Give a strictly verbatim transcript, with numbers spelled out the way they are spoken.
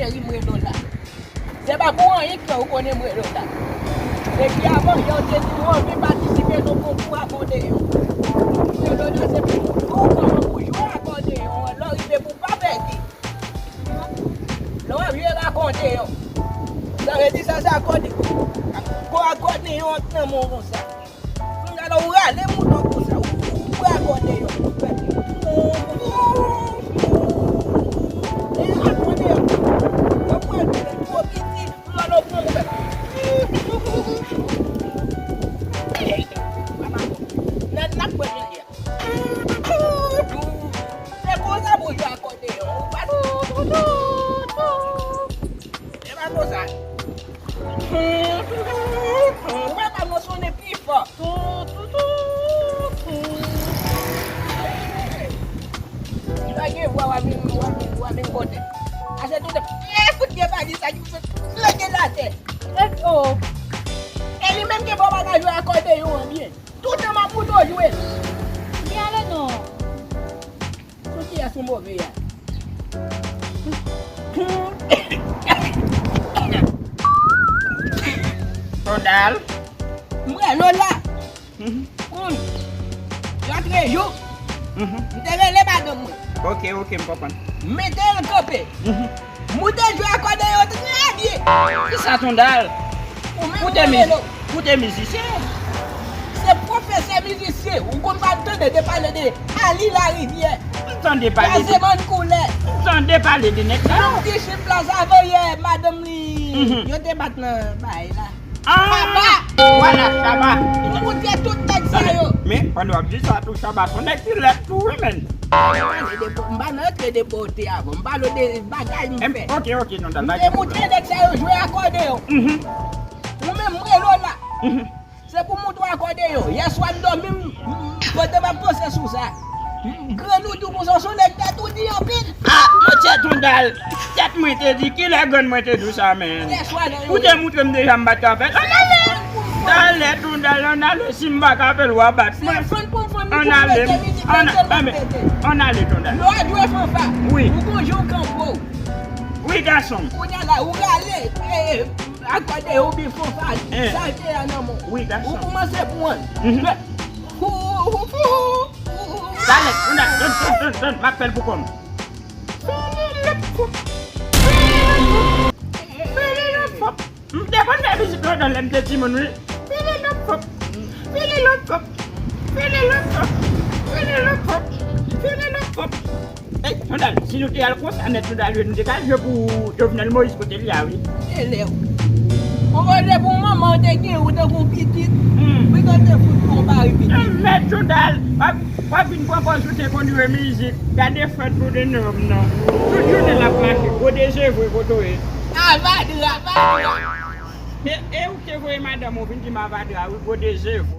Li m rele w la. Se pa pou anyen ke ou konnen m rele w la. Depi avan yè ou te di nou anvi patisipe nan konkou akòdeyon. M rele w la se pou ou kòman pou jwe akòdeyon an lè w rive pou w pa pèdi. Lè w ap jwe akòdeyon, sa vle di sa se akòde. Gwo akòdeyon ap nan men w konsa. Kounye a la ou rale mouton konsa, ou, ou, ou brakòde yo. E akòde yo. Yo pran gwo piti, lò nou pran mwen. Nan, nan premye a. Se konsa pou yo akòde yo. Ou pa E pa konsa. Ou wè pa m nan sonnen pi fò. Sa gen vwa w ap vin, w ap vin, w ap vin kote. Ase tout e fout gen pa di sa ki fè plante l atè. E li menm gen pa w pa ka jwe akòdeyon an byen. Toutan m ap moute w jwe. Li ale non. Sou kiyès ou move a? Tondal. Mwen, Lola. Mhm. Kounye a trè jou. Mhm. M te rele madanm mwen. Ok, ok, m konprann. Mete l kanpe. Mhm. Moute jwe akòdeyon trè byen. Kisa Tondal? Ou menm ou te miz-, ou te mizisyen? Se pwofesè mizisyen. Ou konn pa tande de pale de Ali Larivyè. M tande pale de Kazemann Koulè. M tande pale de nèg sa yo. Yon ti chip la sa voye madanm li. Mhm. Yo te bat nan bay la. Ah! Chaba! Vwala, Chaba. Li moute tout nèg sa yo. Men, pandan w ap di sa tou, Chaba se yon nèg ki lèd tou, wi, men. M pa nan antre de bote avan. M pale de bagay m fè. Ok, ok, non, dan bagay. M te moutre nèg sa yo jwe akòdeyon. Mhm. Ou menm, m rele w la. Mhm. Se pou m moutre w akòdeyon. Yè swa m dòmi, m, m, pandan m ap panse sou sa. Grann ou di w konsa, w se yon nèg tèt ou di anpil. Ah, monchè Tondal, tèt mwen te di, kilè grann mwen te di w sa, men? Ou te moutre m deja m pa t ka fè l. Ann ale! Talè Tondal, ann ale, si m pa ka fè l, w a bat mwen. Ann ale, ann ale, ann ale Tondal. Lè w ap jwe fanfa, wi. Ou gon jan w kanpe w. Wi, gason m. Kounye a la, ou rale, eh, akòde oubyen fanfa, sa te a nan men w. Wi, gason. Ou kòmanse pran. Mhm. Talè, ann ale, tann, tann, tann, tann, m ap fè l pou kò m. M te konn fè mizik lontan lè m te timoun, wi. Ey, Tondal, si nou te al konsa nèt, Tondal, nou te ka jwe pou Jovenel Moïse kote li a, wi. Elew. Ou konnen pou manman w te gen ou tankou pitit. Hmm. Wi, kote fout konpa wi pitit. Mèt Tondal, w ap, w ap vin pran pòz ou te konn jwe mizik. Gade frèt pou de nonm nan. Tout jounen l ap mache, gwo dezevwe kote w ye. Avadra, avadra. E, e ou te voye madanm ou vin di m avadra, wi, gwo dezevwe.